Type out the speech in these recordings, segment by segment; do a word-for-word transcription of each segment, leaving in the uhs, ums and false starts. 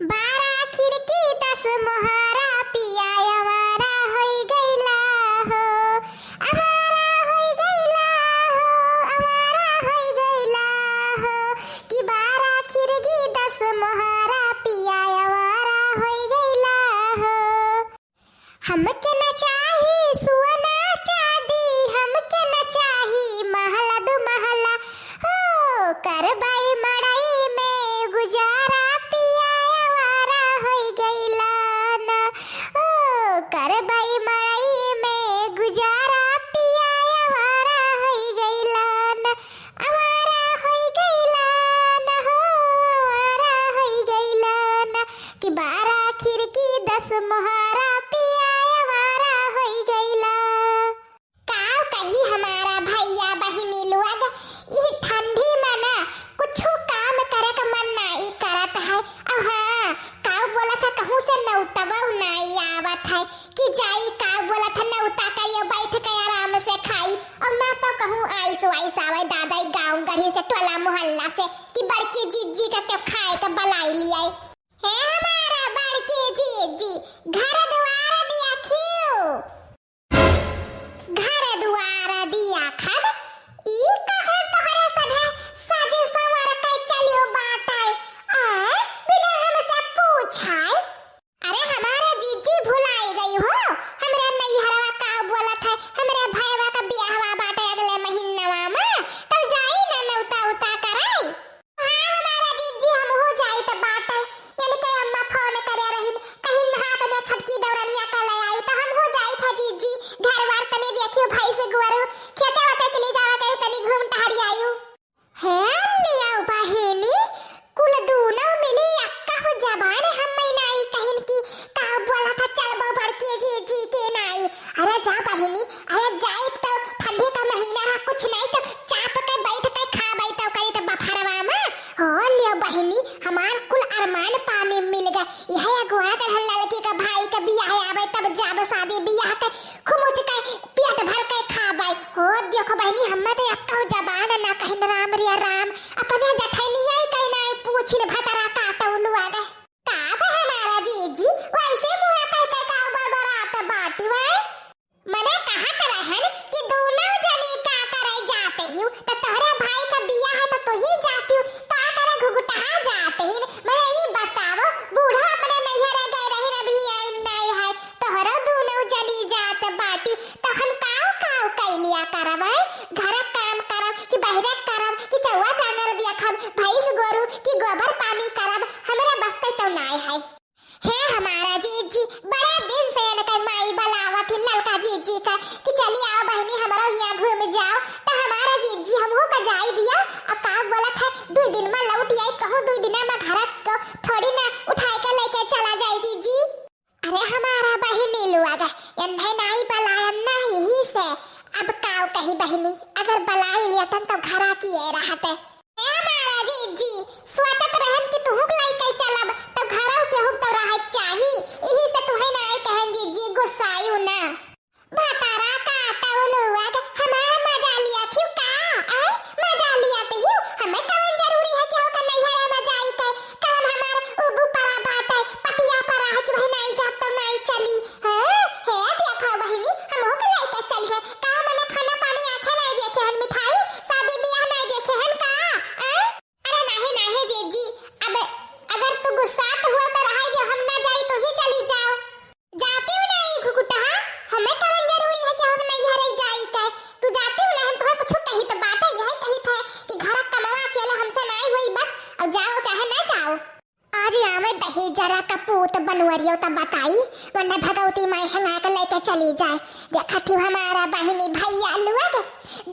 बारह खिड़की दस मोहारा पिया आवारा होई गइला हो, आवारा होई गइला हो, आवारा होई गइला हो, कि बारह खिड़की दस मोहारा पिया आवारा होई गइला हो। हमके न चाही सुअना चाँदी, हमके न चाही महला दु महला, हो करबै मड़ई में गुजारा पिया आवारा होई गइला ना, हो करबै मड़ई में गुजारा पिया आवारा होई गइला ना। आवारा होई गइला ना हो, आवारा होई गइला ना, कि बारह खिड़की दस मोहारा पिया आवारा होई गइला। का कही हमारा भइया बहिनी लोग, ई ठंडी में ना कुछु काम करे क मन नाई करत है। अब हाँ, का बोलत है, कहूँ से नौतवा नाई आवत है। कि जाई का बोलत है, नौता कहियो बैठ के आराम से खाई, और ना तो कहूँ आइस वाइस आवे दादा, ई गाँव गढ़ी से, टोला मोहल्ला से, कि बड़की जीजी का क्यों खाए के बलाई लियाई। हे हमारा बड़की जीजी, घर दुआर दिया खियो, घर दुआर दिया खब, ई कहे तोहरे सभे सज संवर के चलियो बाटे, आय बिना हमसे पूछाए। अरे हमारा जीजी भुलाई गई हो, हमरे नैहरवा का बोलत है, हमरे भयवा का बियाहवा बाटे अगले महीनवा में, तब जाई ना नौता उता कराई। हाँ हमारा जीजी हमहू जाई त बाटे, यानी कि अम्मा फोन करे रहिन, कहिन हाँ अपने छोटकी दौरनिया का ले आई, त हमहू जाई था जीजी, घर वार तनी देखियो, भैंस गोरू, खेते वते चली जावा के तनी घूम टहरी आयु। हे लियो बहिनी, कुल दूनो मिली अक्का जबान हम्मे नाई कहिन कि का बोला था, चलबो बड़की जीजी के नाई। अरे जा बहिनी, अरे जाइब तो ठंडी का महीना रहा, कुछ नाई तो चाप के बैठ के खाबै तो करी तो बफरवा में। हो लियो बहिनी, हमार कुल अरमान पानी मिल गए। यह अगुआ चढ़ल लड़की का भाई का बियाह आवे तब जाब शादी बियाह के खूब मुझ के पेट भर के खाबै। हो देखो बहिनी, हम्मे तो एक्को जबान ना कहिन राम रे राम, अपने जठैनिया ही कहिन आई पूछिन भतरा काटो लुआ गए। का बे हमारा जीजी, वैसे मुँह कह के का बरबरात बाटी वाई? मने कहत रहन कि दूनो जनी का करे जात हिउ, त तोहरे भाई का बियाह है त तू ही जातिउ, का करे घुघुटहा जात हिन? मने ई बतावो, बूढ़ो अपने नैहरे गए रहिन, अभी आइन नाई है, तोहरो दूनो जनी जात बाटी, त हम काव काव कैलिया करबै? घर काम करब कि बहरे करब कि चौवा चानर देखब, भैंस गोरू कि गोबर पानी करब, हमरे बस के तो नाय है। हे हमारा जीजी, बड़ा दिन से इनकर माई बलावत ही ललका जीजी का कि चली आओ बहिनी हमरो हियाँ घूम जाओ, त हमारा जीजी हमहू का जाई दिया, और का बोलत है दुई दिन में लौट आई, कहूँ दुई दिन में घर को थोड़ी ना उठाए के लेके चला जाए जीजी। अरे हमारा बहिनी लोग, एन्हे नाई बलायन ना, यही से। अब काव कही बहिनी, अगर बलाई लेतन तो घरा किए रहते। ए हमारा जीजी, सोचत रहन कि तुहू के लइके चलब, तो घरव केहू तो रहे चाही, यही से तुहे नाई कहन जीजी, गुस्सायु ना। भतारा काटउ लोग, हमार मजा लिया थिउ का? आय, मजा लिया थिउ? हमें कवन जरूरी है कि होकर नैहरे में जाई के? कवन हमार उबू परा बात है, पटिया परा है कि भाई नाई जाब तो नाई चली? हाँ? हे देखो बहिनी, हमहू के लइके चली है। का मने खाना पानी आँखे नाई देखे हन, मिठाई, शादी बियाह नाई देखे हन का? आय? अरे नाहीं, नाहीं जीजी, अब अगर तू गुस्सात हुआ तो रहाई दे, हम ना जाई, तू ही चली जाओ। जातिउ नाहीं घुघुटहा, हमें कवन जरूरी है कि हम नैहरे जाई के? तू जातिउ नाहीं, हम तोहर कुछ कही तो बात है, यही कही थे कि घर कमवा अकेले हमसे नाहीं हुई बस, और जाओ चाहे ना जाओ। आज आवे दही जरा कपूत बनवरियो त बताई, वरना भगवती माई हंगा के लेके चली जाए। देखत ही हमारा बहिनी भैया लोग,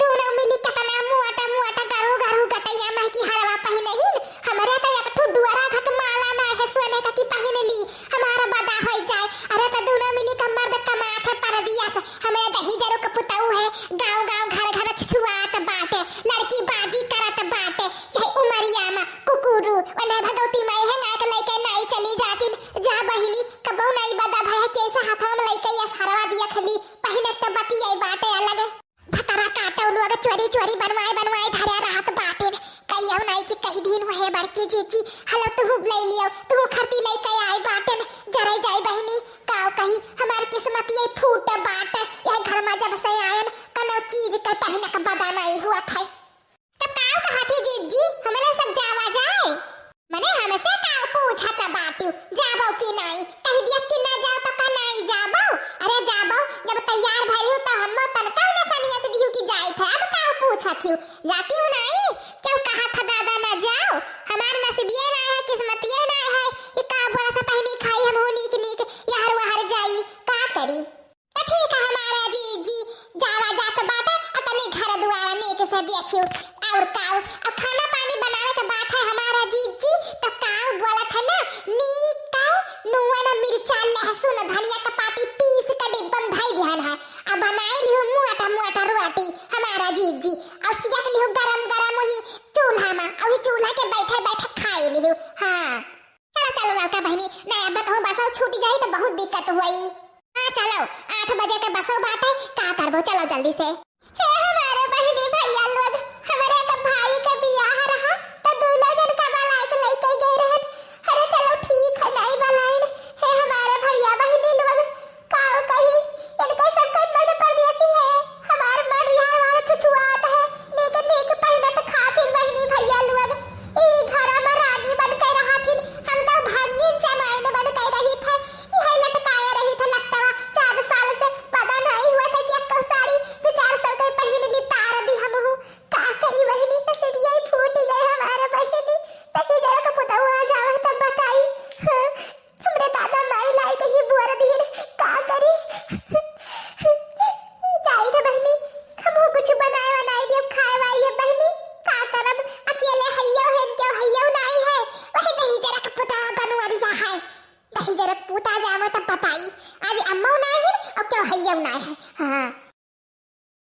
दूनो मिली केतना मुआटा मुआटा गरू गरू गटैया महकी हरवा पहिने हिन। हमरे त एक ठो डुअरा घत माला ना है सोने का की पहिन ली, हमारा बदा होई जाए। अरे त दूनो मिली का मर्द कमात है परदिया से, हमरे दही जरो के पुतऊ है, गाँव गाँव घर घर छुआत बाटे, लड़की बाजी करत बाटे। यही उमरिया में कुकुरू, वने भगवती माई है नाक लेके नाई चली जाती। जा बहिनी, कबो नाई बदा भय कैसे हाथवा में लेके ये हरवा दिया खली, पहिने त बतियाई बाटे अलग। भतरा काटो लोग चोरी चोरी बनवाए बनवाए धरे रहत बाटे। कहियो नाई कि कही दिन वहे बड़की जीजी, हलो तू जाबो कि नाई? कहि दिया कि ना जाओ तो का नाई जाबो? अरे जाबो, जब तैयार भइल हूँ तो हम तनका ना सनिया से दिहू कि जाइत है, अब का पूछत हूँ? जाती हूँ नाई? क्यों कहा था दादा ना जाओ? हमार नसीबिये ना है, किस्मतिये ना है कि का बोला से पहनी खाई हम हूँ नीक नीक, यहर वहर जाई, का करी? तो ठीक है हमारा जीजी, जावा जात बाटे, आ तनी घर दुआरा नीक से देखियो। और काऊ, अब खाना पानी बनावे के बात है हमारा जीजी, तो काऊ बोलत है ना, नीक काऊ, नुआ ना मिर्चा, लहसुन, धनिया के पाती पीस के डिब्बा में धई दिहन है। अब बनाई लिहू मोटा मोटा रोटी हमारा जीजी, और सिया के लिहू गरम गरम वही चूल्हा में, और वही चूल्हा के बैठे बैठे खाई लिहू। हाँ। चलो, चलो, ललका बहिनी, ना अब कहूँ बसो छूट जाई तो बहुत दिक्कत हुई। हाँ, चलो, आठ बजे के बसो बाटे, का करबो, चलो जल्दी से। हे हमारे बहिनी भैया लोग, हमरे के भाई के बियाह रहा, तो दुनो जन का बलाए के लेके गए रहन। अरे चलो ठीक है, नहीं बलाइन। हे हमारे भैया बहिनी लोग, काऊ कही, इनके सब कोई बड़ परदेसी है। हमार मन यहाँ वहाँ छुछुआत है, नीक नीक पहिनत खाथिन बहिनी भैया लोग। ई घरा में रानी बन के रहथिन, हम तो भंगिन जमाइन बन के रही थे। इहे लटकाए रही थे लत्तवा, चार साल से पता नहीं हुआ था कि अक्को साड़ी दो चार सौ के पहिन ली, तार दी हमहू। का करी बहिनी, नसीबिया ही फूट गए हमारा बहिनी। तकी जरा को पुतहु आ जावे तब बताई। हाँ। हमरे दादा माई लाई के ही बोर दिहिन, का करी? जाई रे बहिनी, हमहू कुछ बनाए बनाए दियब, खाए वाए ये बहिनी, का करब? अकेले हइयो है, क्यों हइयो नाई है, वही दही जरा के पुता बनवा दिया है। दही जरा के पुता जावे तब बताई, आज अम्मो नाई है और क्यों हइयो नाई है। हाँ।